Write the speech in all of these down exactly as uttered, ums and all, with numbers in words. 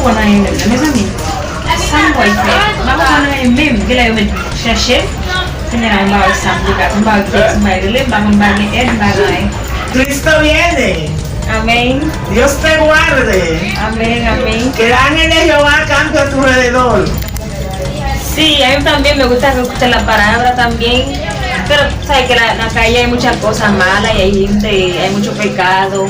Konn anyen menm non, mezanmi. Sa m pral fè? M pa konprann anyen menm. Genlè yo mèt chèche m. Kounye a la, m pa wè sa m pou ka fè. M pa wè kiyès m pral rele, m pa konn, m pa gen èd, m pa gen anyen. Cristo viene. Amén. Dios te guarde. Amén, amén. Que el ángel de Jehová acampe a tu alrededor. Sí, a mí también me gusta escuchar la palabra también, pero sabe que la, la calle hay muchas cosas malas y hay gente, hay mucho pecado.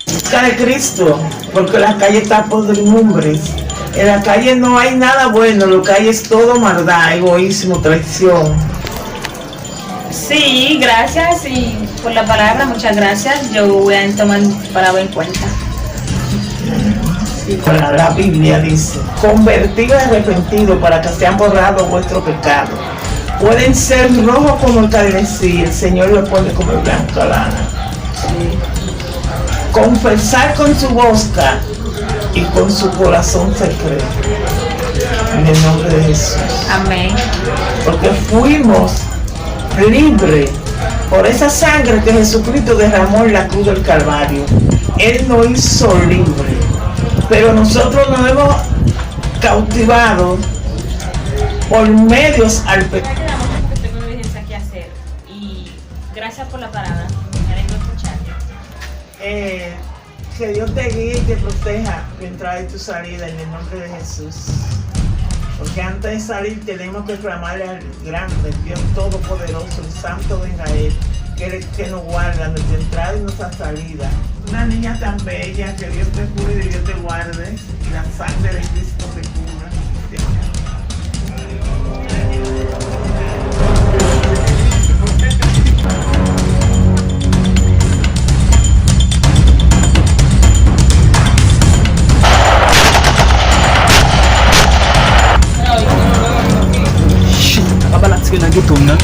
Buscar a Cristo, porque la calle está podre de hombres. En la calle no hay nada bueno, lo que hay es todo maldad, egoísmo, traición. Sí, gracias y por la palabra, muchas gracias. Yo voy a tomar tu palabra en cuenta. La Biblia dice, convertido y arrepentido para que sean borrados vuestros pecados. Pueden ser rojos como el carmesí, el Señor lo pone como blanca lana. Confesar con su boca y con su corazón se cree. En el nombre de Jesús. Amén. Porque fuimos libre por esa sangre que Jesucristo derramó en la cruz del Calvario. Él nos hizo libre. Pero nosotros nos hemos cautivado por medios al pecado. Y gracias por la palabra. Me alegro escucharte. Eh, que Dios te guíe y te proteja tu entrada y tu salida en el nombre de Jesús. Porque antes de salir tenemos que clamarle al grande, Dios Todopoderoso, el Santo de Israel, que, que nos guarda nuestra entrada y nuestra salida. Una niña tan bella, que Dios te cuide y Dios te guarde, y la sangre de Cristo te cubra. Shit, papa la tire nan geto m nan.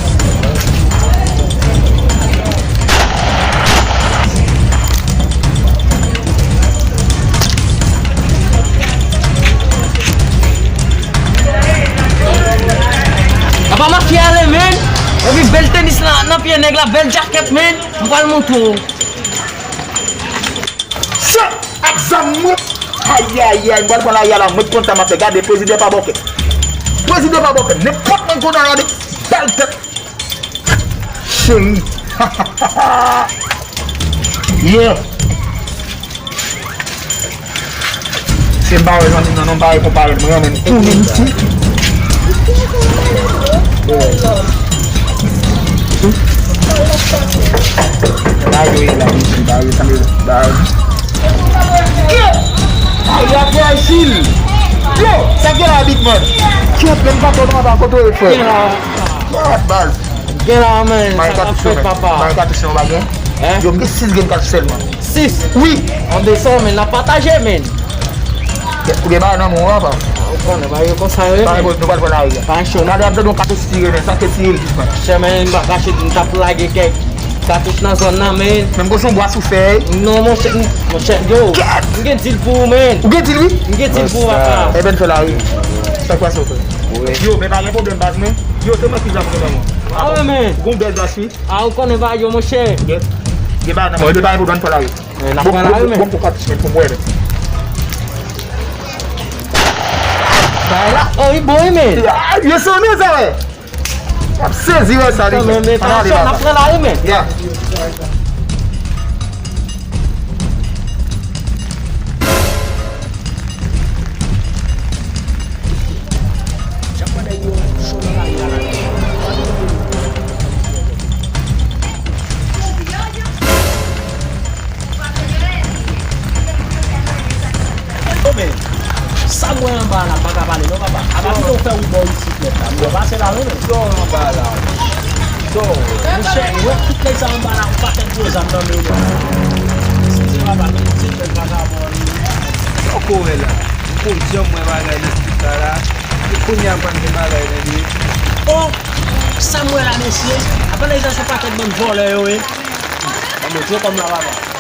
Apa mafya ale, men. Epi bèl tenis nan, nan pye nèg la, bèl jakèt, men. M pral montre w. Shit! Ak zam mwen. Ayayay, m pral pran lari a la, mwen konn sa m ap fè. Gade, prezidan pa bòkè. Prezidan pa bòkè. Nenpòt moun konn a gade. Bèl tèt. Cheri. Yeah. Se m pa wè zanmi m nan non, m pa wè konpare m, mwen renmen l tou menm tou. Ba yo ye la, mesye, ba yo, tanbe, ba yo. Yo! Ay, y ap fè Jil! Yo! Sa k gen la, big man? Kyèt, menm pa twò nan anba kote w ye, frè. Kyèt, baz. Gen la, men, sa k ap fèt, papa? Mari katouch yo, pa gen? Hein? Yo, m gen sis grenn katouch sèlman. Sis? Wi. An desann, men, n ap pataje, men. Ou gen bagay nan men w, papa? Ou konnen, bagay yo konsa yo ye, men. Nou pral pran lari a. Pa cho. Gade, ap tande yon katouch tire, men, sa se tire l, jis, men. Chè, men, m pa kache, m t ap lage kèk katouch nan zòn nan, men. Men m gon son bwa sou fèy. Non, monchè, m, monchè, yo. Kèt! M gen dil pou ou, men. Ou gen dil, wi? M gen dil pou ou, papa. Eben, fè lari. Sa k pase, frè? Wi. Yo, men pa gen pwoblèm, baz, men. Yo, se mwen ki zam nan men mwen. Ah, wi, men. Gon bèl bas, wi. Ah, ou konnen bagay yo, monchè. Gen, gen bagay nan men. Bon, ebyen, pa gen pwoblèm, fè lari. Men, n ap pran lari, men. Bon, bon, bon, katouch, men, pou mwen, men. Bagay la, oh, li bon, wi, men. Ah, yo, se mezanmi. W ap sezi wè sa li fè. Ann ale, papa. N ap pran lari, men. Ya. Yo, men, sa m wè anba la, m pa ka pale non, papa. Apa pito w fè wout bò isit nèt la. M wè pase la, wi, men. Sa w anba la? Sa w wè? Monchè, ou wè tout nèg sa anba la, yon pakèt gwo zam nan men yo, men. Eskize, papa, men se bèl vagabon, wi. Sa w ko wè la? M ko janm wè bagay nan stil sa la. E kounye a m konn gen bagay nan li. Oh! Sa m wè la, mesye? Apa nèg sa se yon pakèt bann vòlè yo ye. Ann mete kòm la, papa.